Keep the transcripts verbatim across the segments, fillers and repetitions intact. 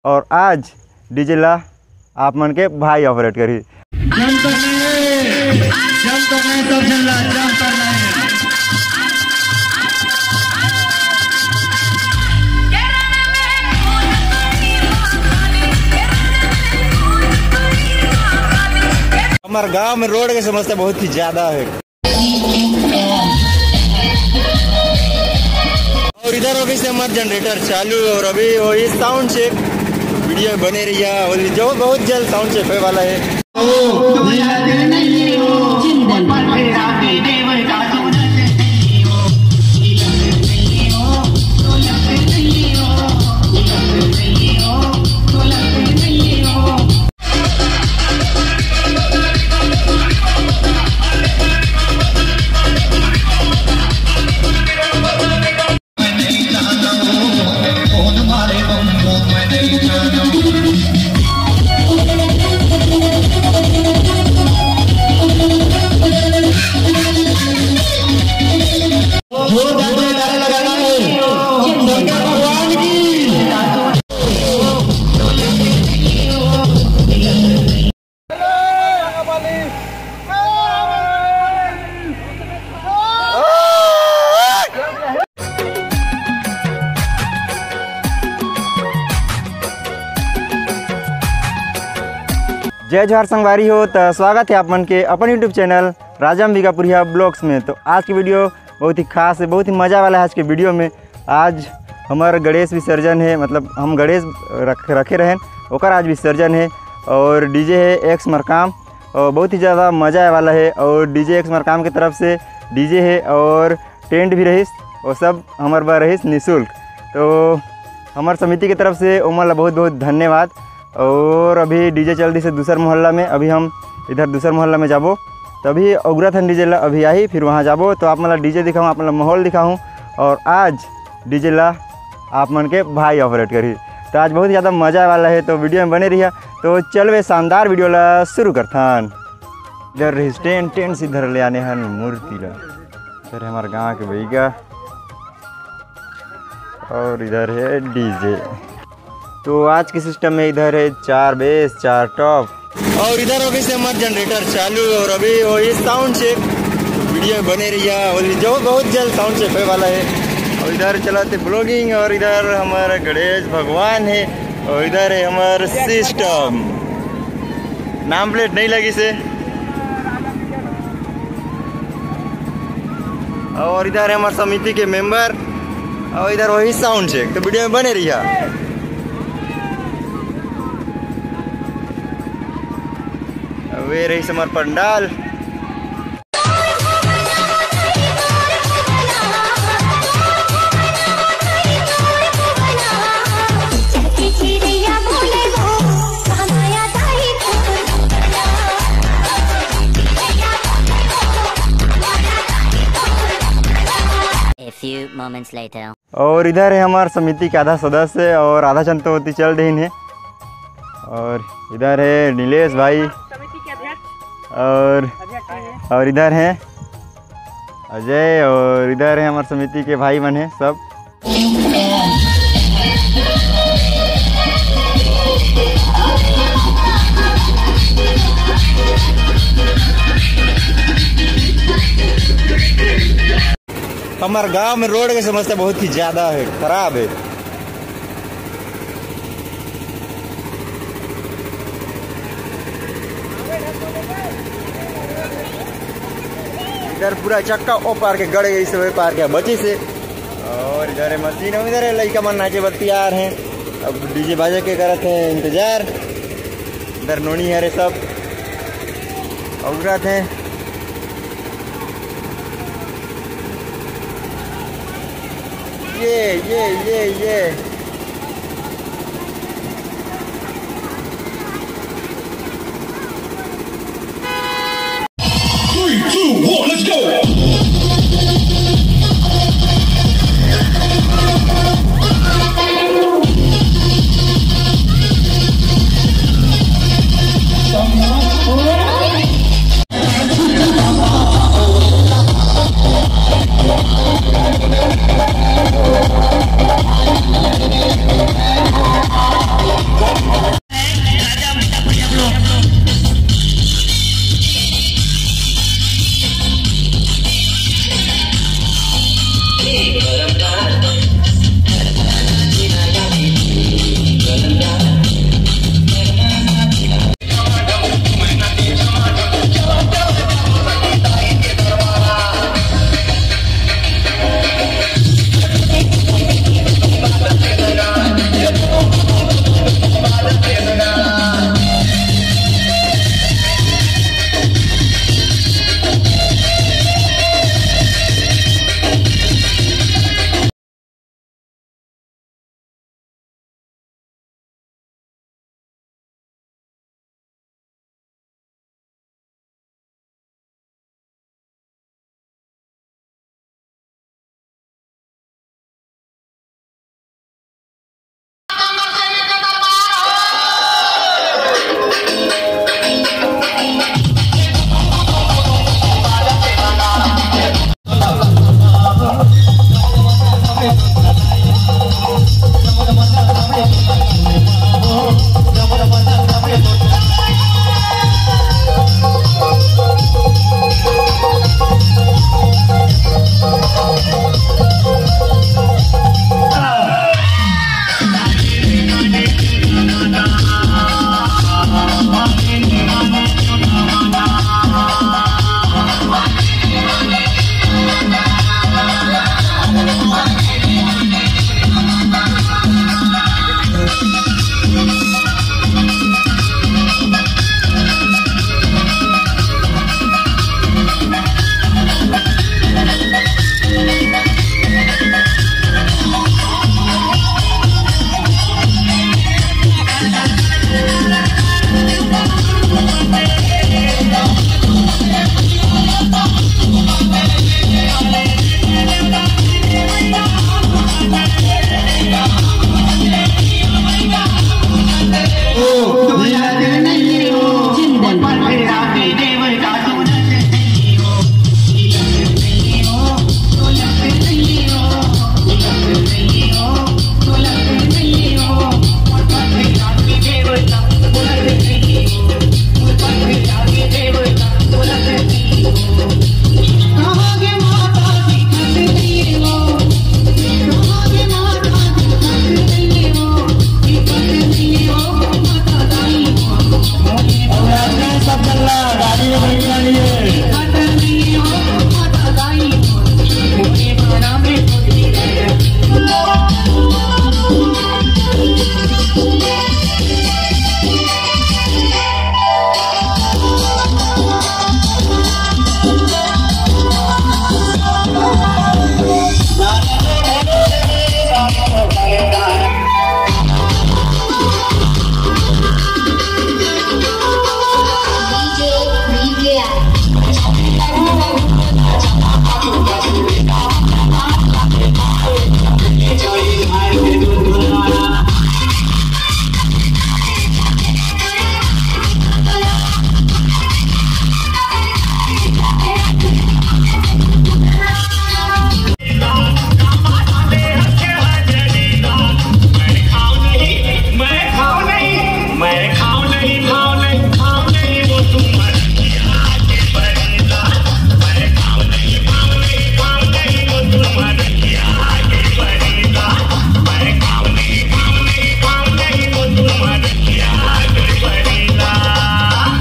और आज डीजे ला आप मन के भाई ऑपरेट करही। जम तो नहीं, जम तो नहीं, सब झन ला जम तो नहीं। हमारे गांव में रोड की समस्या बहुत ही ज्यादा है। और इधर अभी से हमार जनरेटर चालू और अभी वही साउंड चेक। वीडियो में बने रहिया और जो बहुत जल्द साउंड चेक होने वाला है। जोरदार जयकारा लगाना है शंकर भगवान की। जय जोहार संगवारी हो, त स्वागत है आप मन के अपन YouTube चैनल राजम बिगापुरिया ब्लॉग्स में। तो आज की वीडियो बहुत ही खास है, बहुत ही मज़ा वाला है आज के वीडियो में। आज हमार गणेश विसर्जन है, मतलब हम गणेश रख रखे रहेन, ओकर आज विसर्जन है और डीजे है एक्स मरकाम और बहुत ही ज़्यादा मज़ा आए वाला है। और डीजे एक्स मरकाम की तरफ से डीजे है और टेंट भी रहिस, वो सब हमार बर रहिस निःशुल्क। तो हमार समिति की तरफ से ओमन ला बहुत बहुत धन्यवाद। और अभी डीजे चल दिस है दूसर मोहल्ला में, अभी हम इधर दूसर मोहल्ला में जाबो, तो अभी उगरत हन डीजे ला, अभी आही फिर वहाँ जाबो। तो आप मन ला डीजे दिखाऊँ, आप मन ला माहौल दिखाऊँ। और आज डीजे ला आप मन के भाई ऑपरेट करही, तो आज बहुत ज़्यादा मज़ा वाला है, तो वीडियो में बने रहिया। तो चलवे शानदार वीडियो ला शुरू करथन। इधर रहिस टेंट, टेंट से इधर ले आने हन मूर्ति ला। इधर हमारे गाँव के भैया और इधर है डीजे। तो आज के सिस्टम में इधर है चार बेस, चार टॉप। और इधर अभी से हमार जनरेटर चालू और अभी वही साउंड चेक। वीडियो में बने रहिया और जो बहुत जल्द साउंड चेक होने वाला है। और इधर चलाते ब्लॉगिंग और इधर हमारा गणेश भगवान है और इधर है हमार सिस्टम। नाम प्लेट नहीं लगी से। और इधर है हमार समिति के मेंबर और इधर वही साउंड चेक। तो वीडियो में बने रहिया। अब ये रहिस हमार pandal. A few moments later. और इधर है हमार समिति के आधा सदस्य और आधा जन तो ओती चल देहिन है। और इधर है नीलेश भाई समिति के अध्यक्ष। और अध्यक्ष नहीं है। और इधर है अजय और इधर है हमार समिति के भाई मन है सब। हमार गांव में रोड के समस्या बहुत ही ज्यादा है, खराब है। इधर पूरा चक्का ओ पार के गड़ गई से, पार के बची से। और इधर है मशीन, इधर है लइका मन नाचे बर तैयार हैं। अब डीजे बाजा के करत हैं इंतजार। इधर नोनी हरे सब उगरत हैं। ये, ये, ये, ये। Three, two, one, let's go!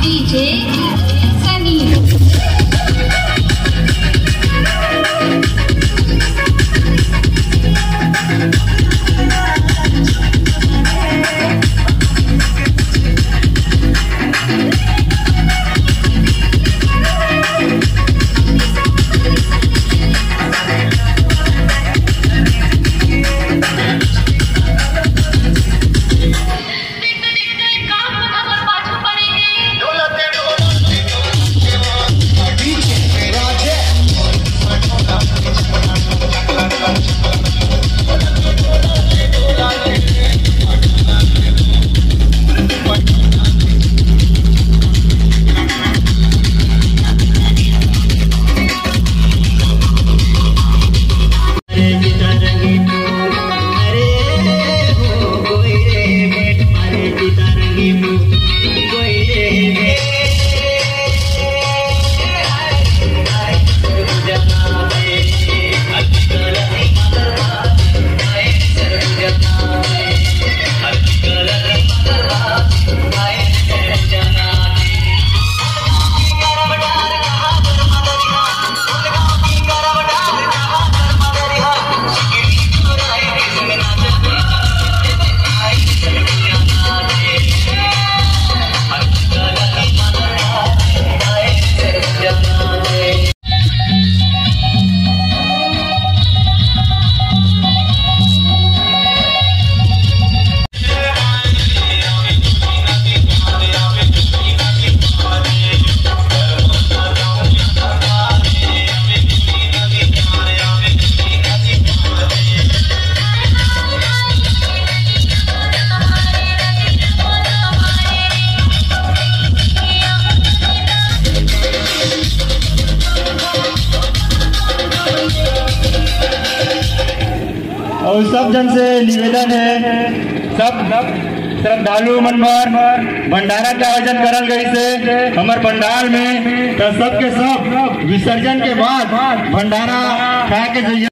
DJ Sunny। अउ सब झन से निवेदन हे, सब श्रद्धालु मन बर भंडारा के आयोजन करल गइस हे हमर पंडाल में, त सबके सब विसर्जन के बाद भंडारा खा के जइया।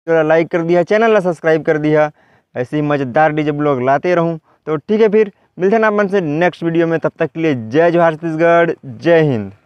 ला लाइक कर दिहा, चैनल ला सब्सक्राइब कर दिहा। ऐसे ही मजेदार डीजे ब्लॉग लाते रहूँ। तो ठीक है, फिर मिलते हैं आप मन से नेक्स्ट वीडियो में। तब तक के लिए जय जोहार छत्तीसगढ़, जय हिंद।